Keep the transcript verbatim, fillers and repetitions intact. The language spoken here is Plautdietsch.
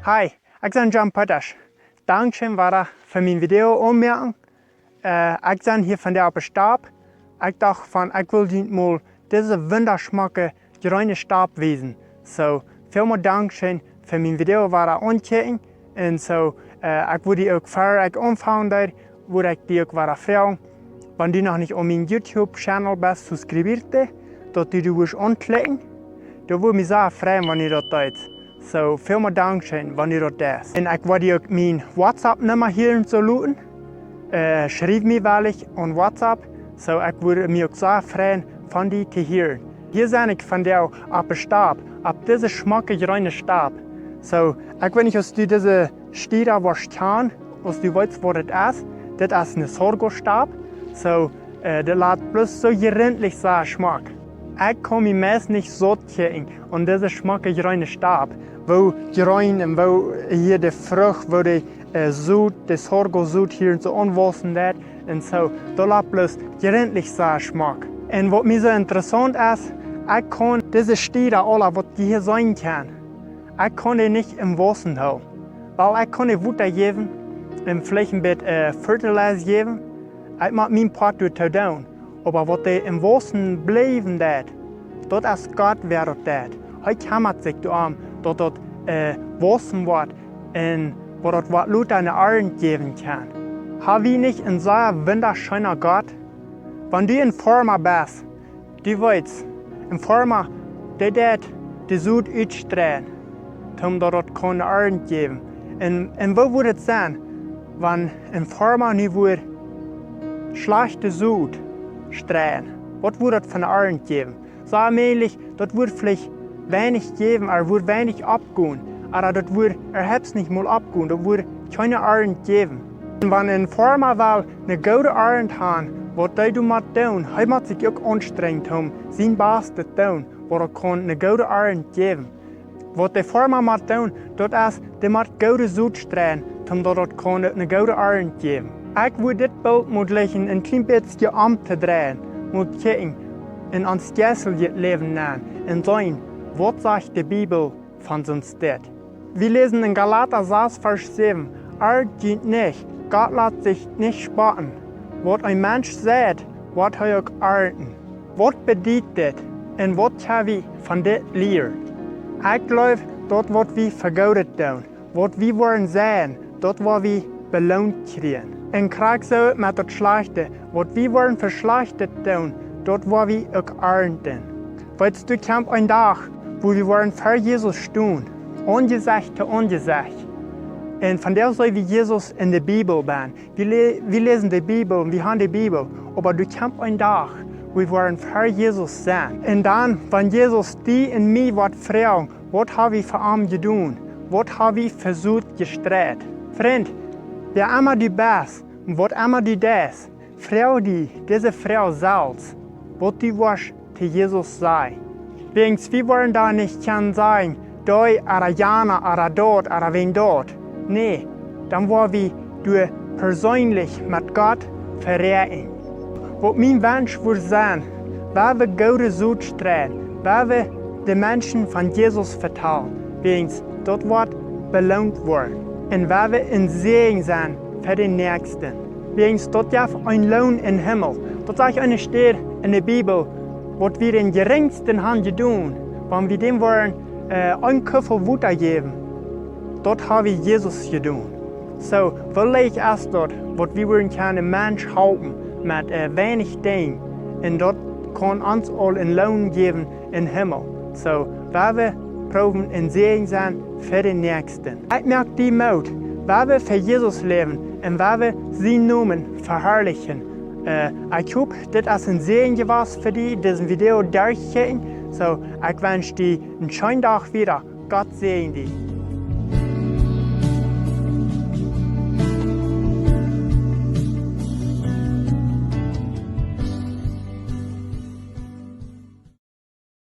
Hi, ekj sie John Potash. Dankscheen wada fa mien Video aunmoaken. Äh, ekj sie hia vondoag oppe Stap. Ekj docht von, ekj well junt mol dise wundaschmocke jreene Stap wiesen. So, välmol dankscheen fa mien Video wada aunkjikjen. Un so, äh, ekj wudd die uk, ea ekj aunfangen deed, wudd ekj die uk wada froagen, wan du noch nich opp mienen YouTube-Channel best, subscribierte, daut du dee wurscht aunklikjen. Daut wudd mie sea freien, wan du daut deist. So, välmol dankscheen, wan du daut deist. Un ekj wudd die uk mien WhatsApp-Numma hia soo loten. Äh, schriew mie wellich aun WhatsApp. So, ekj wudd mie uk sea freien, von die to hieren. Hia sie ekj vondoag oppe Stap, opp dise schmocke jreene Stap. So, ekj weet nich, aus du dise Stieda woascht kjanen, aus du weetst, waut et es. Dit es ne Sorgo-Stap. So, äh, dee lat bloos soo jrintlich sea schmock. Ekj kaun mie meist nich saut kjikjen aun dise schmocke jreene Stap, woo jreen un woo hia de Frucht, woo de, äh, Sot, de Sorgo-Sot hia soo aunwausen deit. Un so, daut lat bloos jrintlich sea schmock. Un waut mie soo interessaunt es, ekj kaun dise Stieda aula, waut jie hia seenen kjennen, ekj kaun dee nich em Wausen hoolen. Wiels ekj kaun dee Wota jäwen un veleicht een bät, äh, Fertilizer jäwen. Ekj mott mien Poat doatoo doonen. Oba waut dee em Wausen bliewen deit, daut es Gott, wäa daut deit. Hee kjemmat sikj doarom, daut daut, äh, wausen woat un waut daut woat lota ne Arnt jäwen kaun. Ha wie nich een sea wundascheena Gott? Wan du een Farma best, du weetst, een Farma, dee deit de Sot utstreien, toom daut daut kaun Arnt jäwen. Un, un woo wudd et sennen, wan een Farma nu wudd schlajchte Sot streien? Waut wudd daut fa ne Arnt jäwen? Soo mäajlich, daut wudd veleicht weinich jäwen, ooda wudd weinich oppgonen, ooda daut wudd äwahaupt nich mol oppgonen, daut wudd kjeene Arnt jäwen. Un wan een Farma well ne goode Arnt han, waut dee doa mott doonen, hee mott sikj uk aunstrenjen, om sien Bastet doonen, waut daut kaun ne goode Arnt jäwen. Waut de Farma mott doonen, daut es, dee mott goode Sot streien, toom daut daut kaun ne goode Arnt jäwen. Ekj wudd dit Bilt mol jlikjen een kjlien bät omtodreien, mol kjikjen en ons jeistlichet Läwen nenn un seenen, waut sajcht de Bibel von soon Stekj. Wie läsen en Galata sas, Varsch säwen: Arnt junt nich, Gott lat sikj nich spotten. Waut een Mensch seit, woat hee uk arnten. Waut bediet dit un waut kjenn wie von dit lieren? Ekj jleew, daut waut wie fa Goodet doonen, waut wie woaren seien, daut woa wie beloont kjrieen. Un krakjt soo met daut Schlajchte, waut wie woaren fa Schlajchtet doonen, daut woa wie uk arnten. Weetst, doa kjemt een Dach, wua wie woaren ver Jesus stonen, Aunjesecht to Aunjesecht. Un vondoag seenen wie Jesus en de Bibel bennen. Wie lä-, wie läsen de Bibel un wie han de Bibel, oba doa kjemt een Dach, wua wie woaren ver Jesus sennen. Un dan, wan Jesus die un mie woat froagen, waut ha wie fa am jedonen? Waut ha wie fa Sot jestreit? Frint, wäa emma du best un waut emma du deist, froag die dise Froag selfst, waut du woascht to Jesus sajen. Wäajens wie woaren doa nich kjennen sajen, dee ooda jana ooda daut ooda wäm daut. Nä, dan woa wie doa perseenlich met Gott veräakjnen. Waut mien Wunsch wudd sennen, wan wie goode Sot streien, wan wie de Menschen von Jesus vetalen, wäajens daut woat beloont woaren. Un wan wie een Säajen sennen fa dän Näakjsten, wäajens daut jeft een Loon em Himmel. Daut sajcht eene Städ en de Bibel, waut wie dän jerinjsten han jedonen, wan wie däm woaren, äh, een Kuffel Wota jäwen, daut ha wie Jesus jedonen. So, veleicht es daut, waut wie woaren kjennen een Mensch halpen met, äh, weinich Dinja. Un daut kaun ons aul een Loon jäwen em Himmel. So, wan wie proowen een Säajen sennen fa dän Näakjsten. Ekj moak die Moot, wan wie fa Jesus läwen un wan wie sienen Nomen veharlichen. Äh, ekj hop, dit es een Säajen jewast fa die, disen Video derchjekjikjt. So, ekj wensch die een scheenen Dach wieda. Gott säajen die.